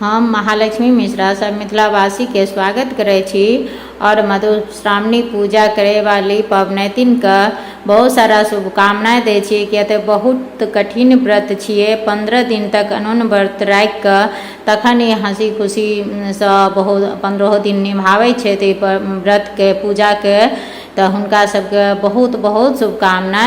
हम महालक्ष्मी मिश्रा सब मिथिलावासीके स्वागत करै छी आओर मधुश्रावणी पूजा करैवाली पबनैतिनके बहुत सारा शुभकामना दै छी, किया तऽ बहुत कठिन व्रत छियै। 15 दिन तक अनोन व्रत राखि कऽ तखन ई हँसी खुशीसँ बहुत 15 दिन निभाबै छथि ई व्रतके, पूजाके। तऽ हुनका सबके बहुत बहुत शुभकामना।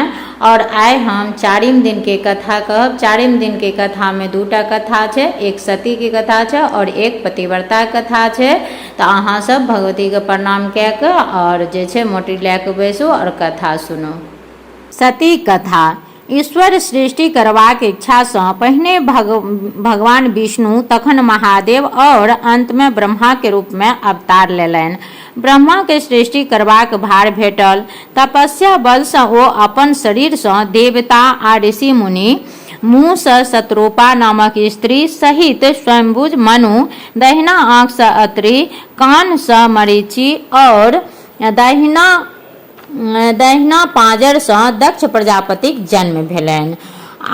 आओर आइ हम चारिम दिनके कथा कहब। चारिम दिनके कथामे दूटा कथा छै, एक सतीके कथा छै आओर एक पतिव्रताके कथा छै। तऽ अहाँ सब भगवतीके प्रणाम कए कऽ आओर जे छै मोटरी लए कऽ बैसू आओर कथा सुनू। सती कथा। ईश्वर सृष्टि करबाक इच्छासँ पहिने भगवान विष्णु, तखन महादेव आओर अन्तमे ब्रह्माके रूपमे अवतार लेलनि। ब्रह्माके सृष्टि करबाक भार भेटल। तपस्या बलसँ ओ अपन शरीरसँ देवता आ ऋषि-मुनि, मुँहसँ शतरूपा नामक स्त्री सहित स्वयंभुज मनु, दहिना आँखिसँ अत्रि, कानसँ मरीचि आओर दाहिना दहिना पाँजरसँ दक्ष प्रजापतिक जन्म भेलनि।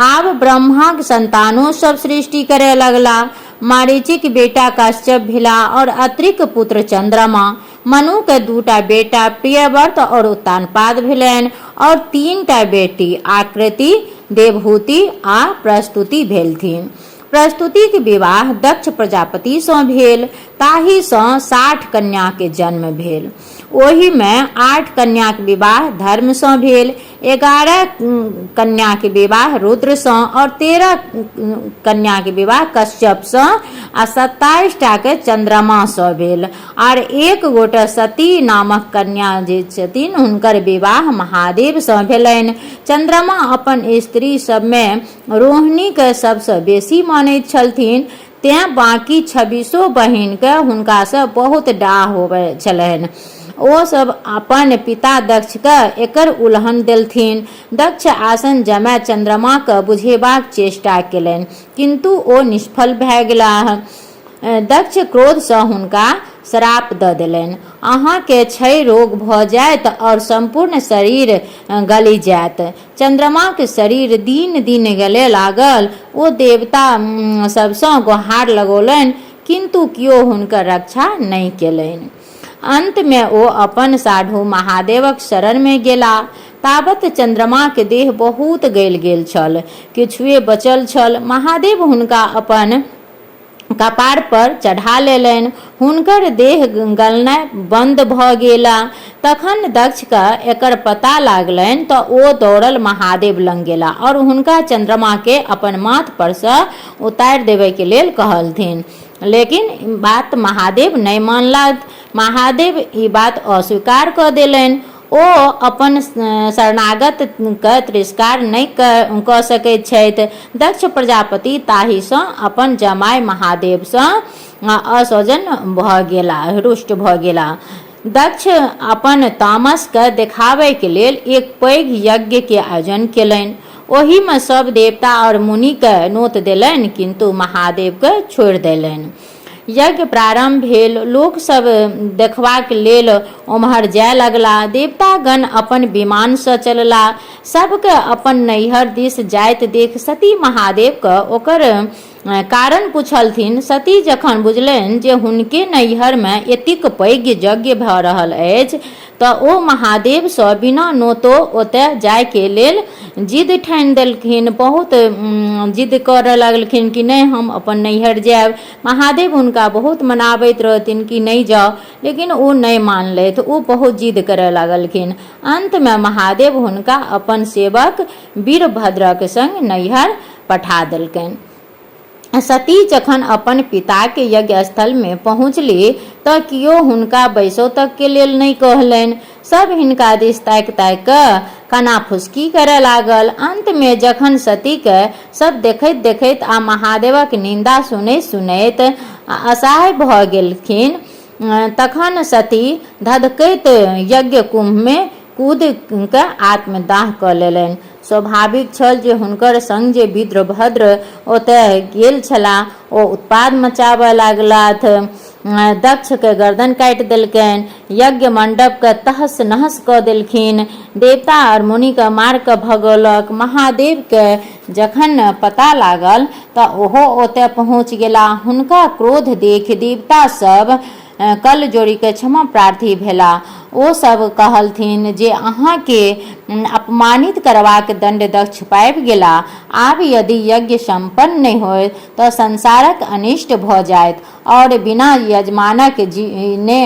आब ब्रह्माक संतानो सभ सृष्टि करय लगला। मरीचिक बेटा कश्यप भेला और अत्रिक पुत्र चंद्रमा। मनु के दूटा बेटा प्रियव्रत और उत्तानपाद भेलनि और तीनटा बेटी आकृति, देवहूति आ प्रस्तुति भेलथिन। प्रस्तुतिक विवाह दक्ष प्रजापतिसँ भेल। ताहिसँ 60 कन्याक जन्म भेल। ओहिमे 8 कन्याक विवाह धर्मसँ भेल, 11 कन्याक विवाह रुद्रसँ और 13 कन्याक विवाह कश्यपसँ आ 27 टाके चन्द्रमासँ भेल। आर एक गोटे सती नामक कन्या जे छथिन, हुनकर विवाह महादेवसँ भेलनि। चन्द्रमा अपन स्त्री सभमे रोहिणीके सभसँ बेसी मानैत छलथिन, तेँ बाँकी छब्बीसो बहिनके हुनकासँ बहुत डाह होबै छलनि। ओ सभ अपन पिता दक्षके एकर उलहन देलथिन। दक्ष आसन जमाय चन्द्रमाकेँ बुझेबाक चेष्टा केलनि, किन्तु ओ निष्फल भए गेलाह। दक्ष क्रोधसँ हुनका श्राप दऽ देलनि, अहाँकेँ क्षय रोग भऽ जायत और सम्पूर्ण शरीर गलि जायत। चन्द्रमाक शरीर दिन-दिन गलए लागल। ओ देवता सभसँ गोहार लगौलनि, किन्तु कियो हुनकर रक्षा नहि केलनि। अन्तमे ओ अपन साढ़ू महादेवक शरणमे गेला। ताबत चन्द्रमाक देह बहुत गलि गेल छल। किछुए बचल छल। महादेव हुनका अपन कपार पर चढ़ा लेलनि। हुनकर देह गलनाइ बन्द भऽ गेला। तखन दक्षके एकर पता लागलनि तऽ ओ दौड़ल महादेव लग गेला आओर हुनका चन्द्रमाके अपन माथ परसँ उतारि देबयके लेल कहलथिन। लेकिन बात महादेव नहि मानलथि। महादेव ई बात अस्वीकार कऽ देलनि। ओ अपन शरणागत के तिरस्कार नहि कऽ सकैत छथि। दक्ष प्रजापति ताहिसँ अपन जमाय महादेवसँ असोजन भऽ गेला, रुष्ट भऽ गेला। दक्ष अपन तामसके देखाबयके लेल एक पैघ यज्ञके आयोजन केलनि। ओहिमे सभ देवता आओर मुनिके नोत देलनि, किन्तु महादेवके छोड़ि देलनि। यज्ञ प्रारम्भ भेल। लोक सभ देखबाक लेल ओम्हर जाय लगला। देवतागण अपन विमानसँ चलला। सभकेँ अपन नैहर दिस जाइत देख सती महादेवकेँ ओकर कारण पुछलथिन। सती जखन बुझलनि जे हुनके नैहरमे एतेक पैघ यज्ञ भऽ रहल अछि तऽ ओ महादेवसँ बिना नोतो ओतय जायके लेल जिद ठानि देलखिन। बहुत जिद करऽ लगलखिन कि नहि, हम अपन नैहर जायब। महादेव हुनका बहुत मनाबैत रहथिन कि नहि जाउ, लेकिन ओ नहि मानलथि। ओ बहुत जिद करऽ लागलखिन। अन्तमे महादेव हुनका अपन सेवक वीरभद्रक संग नैहर पठा देलकनि। सती जखन अपन पिताक यज्ञ स्थलमे पहुँचली तँ कियो हुनका बैसो तकके लेल नहि कहलनि। सभ हिनका दिस ताकि-ताकि कऽ कनाफुसकी करए लागल। अन्तमे जखन सतीकेँ सभ देखैत-देखैत आ महादेवक निन्दा सुनैत-सुनैत असहाय भऽ गेलखिन तखन सती धधकैत यज्ञ कुम्भमे कूदि कऽ आत्मदाह कऽ लेलनि। स्वाभाविक छल जे हुनकर संग जे वीरभद्र ओतय गेल छलाह ओ उत्पात मचाबय लागलाथ। दक्षके गर्दन काटि देलकनि। यज्ञ मण्डपके तहस नहस कऽ देलखिन। देवता आओर मुनिके मारि कऽ भगौलक। महादेवके जखन पता लागल तऽ ओहो ओतय पहुँच गेला। हुनका क्रोध देखि देवता सभ कल जोड़ि कऽ क्षमा प्रार्थी भेला। ओ सभ कहलथिन जे अहाँके अपमानित करबाक दण्ड दक्ष पाबि गेला। आब यदि यज्ञ सम्पन्न नहि होयत तऽ संसारक अनिष्ट भऽ जायत आओर बिना यजमानक जीने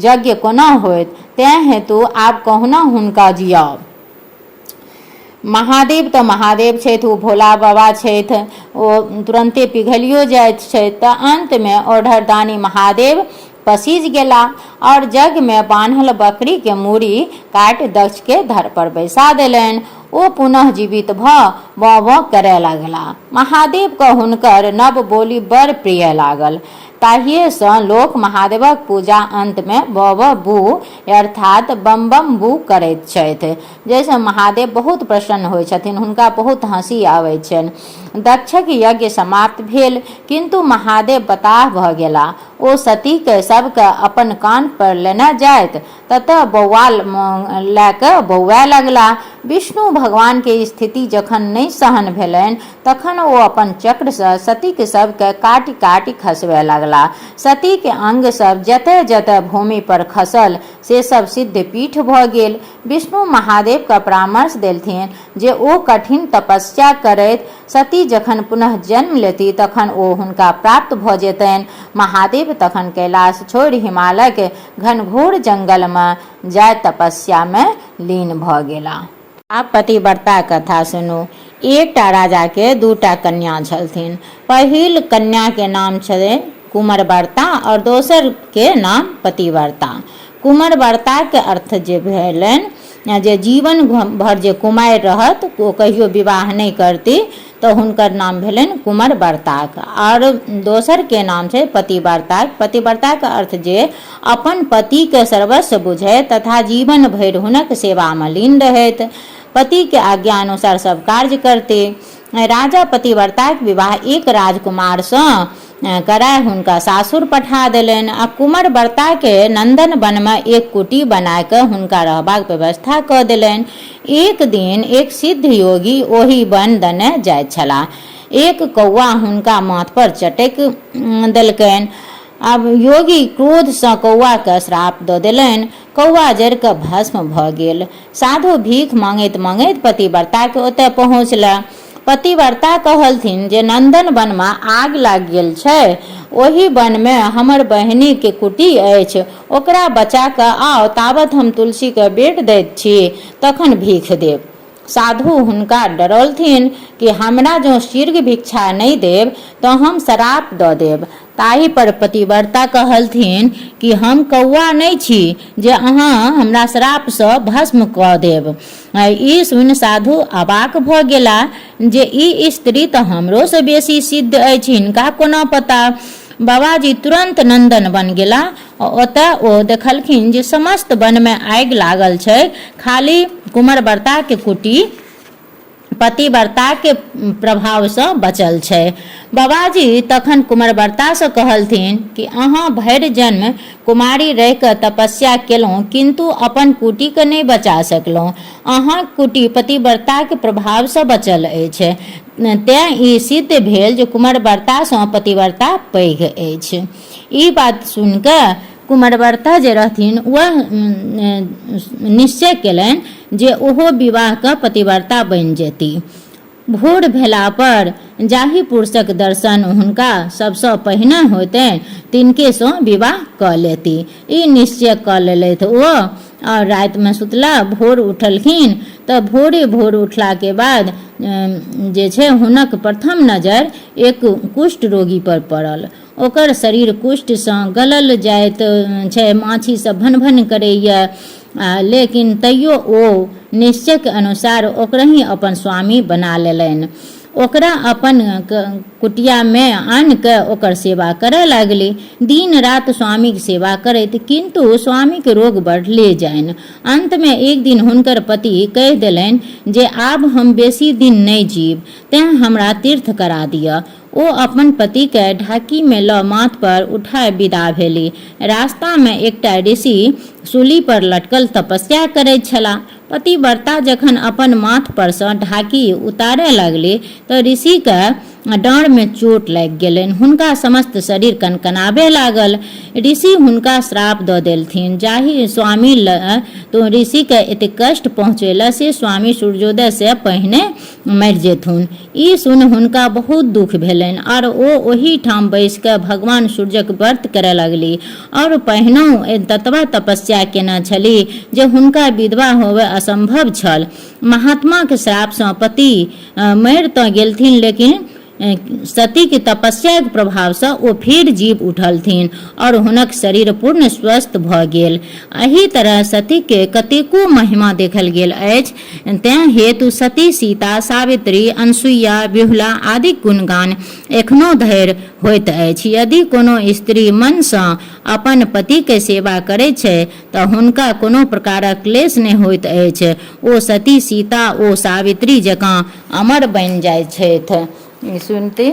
यज्ञ कोना होयत? तेँ हेतु आब कहुना हुनका जियाउ। महादेव तऽ महादेव छथि, ओ भोला बाबा छथि, ओ तुरन्ते पिघलियो जाइत छथि। तऽ अन्तमे औढरदानी महादेव पसीज गेला आओर यज्ञमे बान्हल बकरीके मूड़ी काटि दक्षके धर पर बैसा देलनि। ओ पुनः जीवित भऽ बँ बँ करय लगला। महादेवके हुनकर नव बोली बड़ प्रिय लागल। ताहिएसँ लोक महादेवक पूजा अन्तमे ब ब बू अर्थात बम बम बू करैत छथि, जाहिसँ महादेव बहुत प्रसन्न होइत छथिन, हुनका बहुत हँसी आबैत छनि। दक्षक यज्ञ समाप्त भेल, किन्तु महादेव बताह भऽ गेलाह। ओ सतीकेँ सबकेँ अपन कान्ह पर लेने जाइत ततऽ बौआ लए कऽ बौआए लगलाह। विष्णु भगवानके स्थिति जखन नहि सहन भेलनि तखन ओ अपन चक्रसँ सतीक शवकेँ काटि-काटि खसबए लगलाह। सतीक अंग सभ जतए-जतए भूमि पर खसल से सभ सिद्धपीठ भऽ गेल। विष्णु महादेवकेँ परामर्श देलथिन जे ओ कठिन तपस्या करैत सती जखन पुनः जन्म लेती तखन ओ हुनका प्राप्त भऽ जेतनि। महादेव तखन कैलाश छोड़ि हिमालयक घनघोर जंगलमे जाय तपस्यामे लीन भऽ गेला। आब पतिव्रताक कथा सुनू। एकटा राजाके दूटा कन्या छलथिन। पहिल कन्याके नाम छलै कुमरव्रता आओर दोसरके नाम पतिव्रता। कुमरव्रताके अर्थ जे भेलनि जे जीवन भरि जे कुमारि रहत ओ कहियो विवाह नहि करती तऽ हुनकर नाम भेलनि कुमरव्रताक। आओर दोसरके नाम छै पतिव्रताक। पतिव्रताक अर्थ जे अपन पतिके सर्वस्व बुझैत तथा जीवन भरि हुनक सेवामे लीन रहैत, पतिके आज्ञा अनुसार सब कार्य करती। राजा पतिव्रताक विवाह एक राजकुमारसँ कराय हुनका सासुर पठा देलनि आ कुमरव्रताके नन्दन वनमे एक कुटी बना कऽ हुनका रहबाक व्यवस्था कऽ देलनि। एक दिन एक सिद्ध योगी ओहि वन दने जाइत छलाह। एक कौआ हुनका माथ पर चटकि देलकनि। आब योगी क्रोधसँ कौआकेँ श्राप दऽ देलनि। कौआ जरि कऽ भस्म भऽ गेल। साधु भीख माँगैत-माँगैत पतिव्रताके ओतए पहुँचला। पतिव्रता कहलथिन जे नन्दन वनमे आगि लागि गेल छै। ओहि वनमे हमर बहिनिक कुटी अछि। ओकरा बचा कऽ आउ ताबत हम तुलसीकेँ बेर दैत छी तखन भीख देब। साधु हुनका डरौलथिन कि हमरा जँ शीघ्र भिक्षा नहि देब तँ हम श्राप दऽ देब। ताहि पर पतिव्रता कहलथिन कि हम कौआ नहि छी जे अहाँ हमरा श्रापसँ भस्म कऽ देब। ई सुनि साधु अवाक भऽ गेला जे ई स्त्री तँ हमरोसँ बेसी सिद्ध अछि, हिनका कोना पता? बाबाजी तुरन्त नन्दन वन गेला। ओतय ओ देखलखिन जे समस्त वनमे आगि लागल छैक, खाली कुमरव्रताक कुटी पतिव्रताक प्रभावसँ बचल छै। बाबाजी तखन कुमरव्रतासँ कहलथिन कि अहाँ भरि जन्म कुमारी रहि कऽ तपस्या केलहुँ किन्तु अपन कुटीकेँ नहि बचा सकलहुँ। अहाँक कुटी पतिव्रताक प्रभावसँ बचल अछि। तेँ ई सिद्ध भेल जे कुमरव्रतासँ पतिव्रता पैघ अछि। ई बात सुनि कऽ कुमरव्रता जे रहथिन वएह निश्चय केलनि जे ओहो विवाह कऽ पतिव्रता बनि जेती। भोर भेला पर जाहि पुरुषक दर्शन हुनका सबसँ पहिने होइतनि तिनकेसँ विवाह कऽ लेती। ई निश्चय कऽ लेलथि ओ आओर रातिमे सुतला। भोर उठलखिन तऽ भोरे भोर उठलाके बाद जे छै हुनक प्रथम नजरि एक कुष्ठ रोगी पर पड़ल। ओकर शरीर कुष्ठसँ गलल जाइत छै, माछी सब भन-भन करैए, लेकिन तैयो ओ निश्चयके अनुसार ओकरहि अपन स्वामी बना लेलनि। ओकरा अपन कुटियामे आनि कऽ ओकर सेवा करय लागलि। दिन-राति स्वामीक सेवा करैत, किन्तु स्वामीक रोग बढ़ले जाइन। अन्तमे एक दिन हुनकर पति कहि देलनि जे आब हम बेसी दिन नहि जीब, तेँ हमरा तीर्थ करा दिअ। ओ अपन पतिकेँ ढाकीमे लऽ माथपर उठाय विदा भेली। रास्तामे एकटा ऋषि सूलीपर लटकल तपस्या करैत छलाह। पतिव्रता जखन अपन माथपरसँ ढाकी उतारय लगली तँ ऋषिकेँ डाँड़मे चोट लागि गेलनि। हुनका समस्त शरीर कनकनाबय लागल। ऋषि हुनका श्राप दऽ देलथिन, जाहि स्वामी लए तोँ ऋषिकेँ एतेक कष्ट पहुँचेलह से स्वामी सूर्योदयसँ पहिने मरि जेथुन। ई सुनि हुनका बहुत दुख भेलनि आर ओ ओही ठाम बैसि कऽ भगवान सूर्यक व्रत करय लगलीह और पहिनहुँ ततबा तपस्या केने छलीह जे हुनका विधवा होयब असंभव छल। महात्माक श्राप सँ पति मरि तँ गेलथिन लेकिन सतीक तपस्याक प्रभाव सँ ओ फेर जीब उठलथिन और हुनक शरीर पूर्ण स्वस्थ भऽ गेल। एहि तरह सतीक कतेको महिमा देखल गेल अछि। तेँ हेतु सती, सीता, सावित्री, अनसूया, बिहुला आदिक गुणगान एखनो धरि होइत अछि। यदि कोनो स्त्री मन सँ अपन पतिक सेवा करैत छै तँ हुनका कोनो प्रकारक क्लेश नहि होइत अछि। ओ सती, सीता ओ सावित्री जकाँ अमर बनि जाइत छथि। ई सुनिते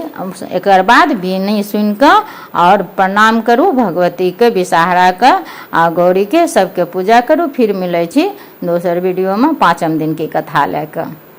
एकर बाद बीनी सुनि कऽ आओर प्रणाम करू भगवतीके, विषहाराके आ गौरीके, सबके पूजा करू। फिर मिलै छी दोसर वीडियोमे पाँचम दिनके कथा लए कऽ।